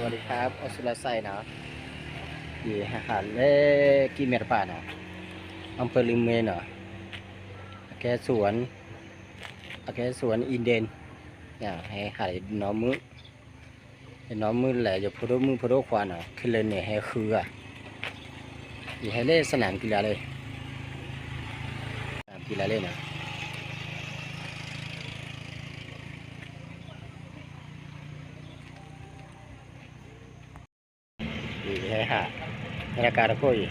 สวัสดีครับ အိၣ်ဆူၣ်လီၤစဲနီၤ, ယဟဲဟးလၢကံၢ်မဲာ်တပၤနီၤ, อำเภอลืมเมืองနီၤ, အကဲสวน အကဲสวนเอเดน, ဟဲဟးနီၢ်မုၢ်, ဟဲနီၢ်မုၢ်လဲၣ် ယဖိဒိၣ်မုၣ်ဖိဒိၣ်ခွါနီၤ, ခဲလၢာ်န့ၣ်ဟဲဃုဂၤ, ယဟဲလၢ สนามกีฬา လၢ สนามกีฬา လၢနီၤ. ဟဲဟး ဟဲတကးတခိၣ်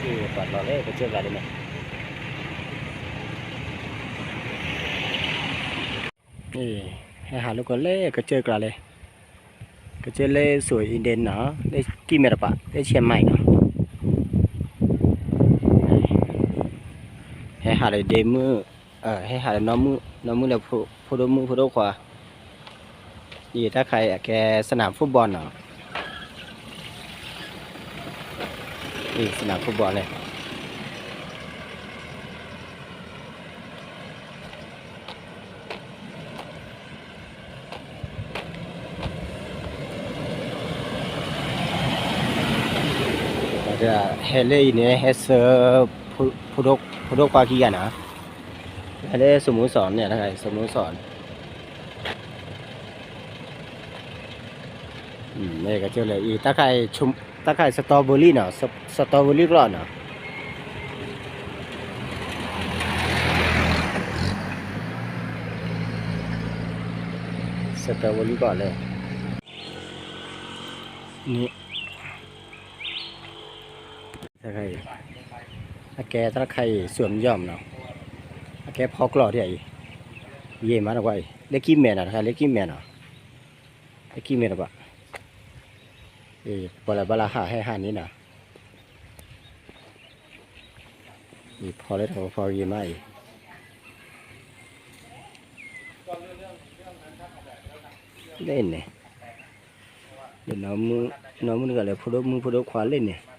အံၤ, ပှၤလီၤလၢကစၢၢ်ကျါလံန့ၣ်, ဟဲဟးလိာ်ကွဲလၢကစၢၢ်ကျါလံ, ကစၢၢ်လၢ สวนเอเดน နီၤ, လၢကံၢ်မဲာ်တပၤ လၢเชียงใหม่နီၤ, ဟဲဟးဒီးဒ့မုၣ်, ဟဲဟးဒီးနီၢ်မုၢ်, နီၢ်မုၢ်လၢ ဖိဒိၣ်မုၣ်ဖိဒိၣ်ခွါ, အံၤတၢ်ခါအံၤအကဲ สนามฟุตบอลနီၤ, အံၤ สนามฟุตบอลန့ၣ် ဟဲလၢအံၤန့ၣ် ဟဲဆှၢ ဖိဒိၣ်ခွါခံဂၤနီၤ, ဟဲလၢ สโมสร န့ၣ် สโมสรန့ၣ်, ကစၢၢ်လၢအံၤ တၢ်ခါအံၤ စတီဘိလံနီၤ, စတီဘိလံကျီၢ်နီၤ, စတီဘိလံကျီၢ်လၢ န့ၣ် တၢ်ခါအံၤ အကဲတၢ်ခါအံၤ สวนหย่อมနီၤ, အကဲဖီကျီၢ်ဒ်အံၤ, ယံာ်မးတကွၢ်အံၤ လၢကံၢ်မဲာ်နီၤ, တၢ်ခါလၢကံၢ်မဲာ်နီၤ, လၢကံၢ်မဲာ်တကွၢ်, ပှၤလၢဘၣ်လၢဟးဟဲဟးန့ၣ်နီၤ, အံၤဖီလၢတၢ်ဖီဂ့ၤမးအံၤ, လၢန့ၣ်, လၢနီၢ်မုၣ်တဂၤလၢဖိဒိၣ်မုၣ်ဖိဒိၣ်ခွါလၢန့ၣ်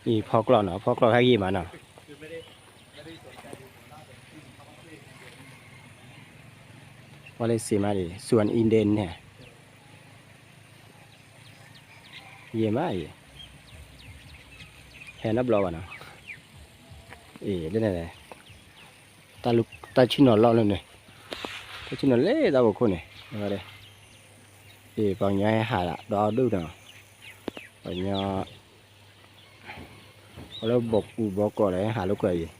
အံၤဖီကျီၢ်နီၤ, ဖီကျီၢ်ခါဂ့ၤမးနီၤ, ဝဲလၢစံးမးဒ် สวนเอเดนန့ၣ် ယံာ်မးအံၤ, ဟဲနီတဘျီဘၣ်နီၤ, အံၤ လၢန့ၣ်, တၢ်ဆ့ၣ်နီၤလီၢ်လၢန့ၣ်, တၢ်ဆ့ၣ်နီၤလၢတၢ်ဖီခိၣ်န့ၣ်, အံၤ ပှၤကညီဟဲဟးဒီးအီၤဒိၣ်နီၤ, ပှၤကညီ အလၢဘီကူဘီကီးဒီးဟဲဟးလိာ်ကွဲအံၤ,